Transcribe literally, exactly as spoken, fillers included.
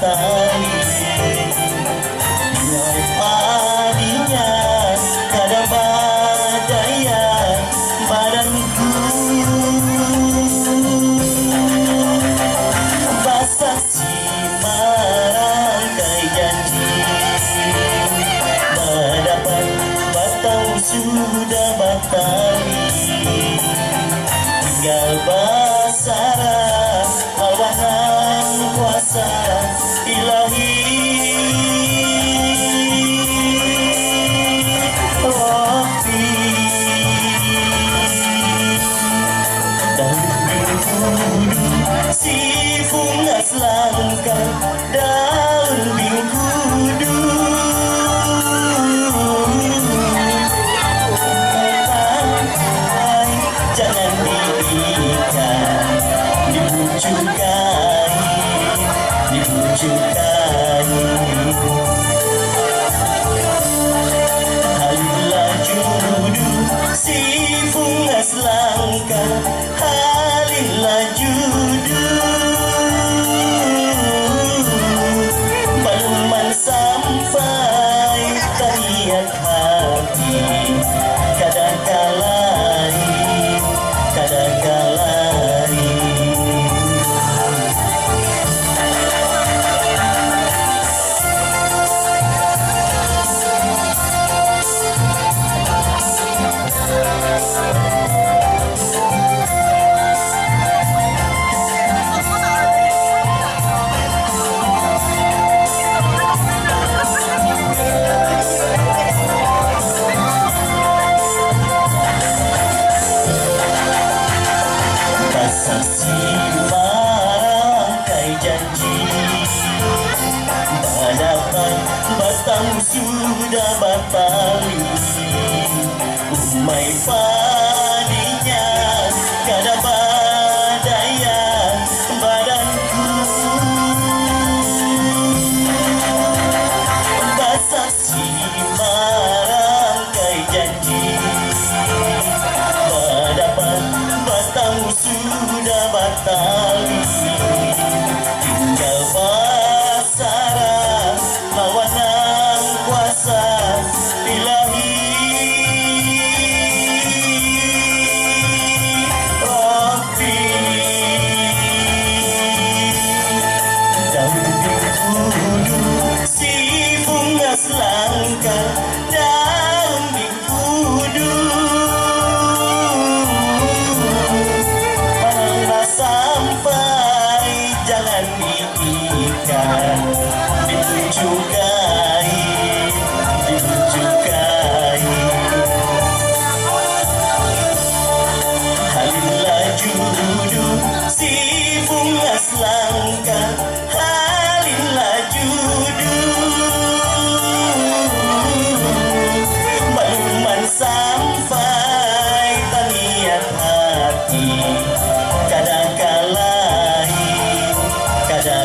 Tali, tinggal padinya kada badaya badanku. Basasi marangkai janji, badapat batau sudah batali. Tinggal basarah lawan Nang Kuasa Ilahi. Rabbi, daun bingkudu si bungas langka, daun bingkudu. Jangan diikat, dibujukai, dibujukai. Halin lajudu si bungas langka, halin lajudu. Baluman sampai taniat hati, kada kalai, kada kalai. Basasi marangkai janji, badapat batau sudah batali. Umai padinya kada badaya badanku. Basasi marangkai janji, badapat batau sudah batali. Tinggal basarah lawan Nang Kuasa Ilahi. Rabbi, daun bingkudu si bungas langka, daun bingkudu. Mana sampai jangan diikat, dibujukai, dibujukai. Halin lajudu si bungas langka, halin lajudu. Baluman sampai taniat hati, kada kalai, kada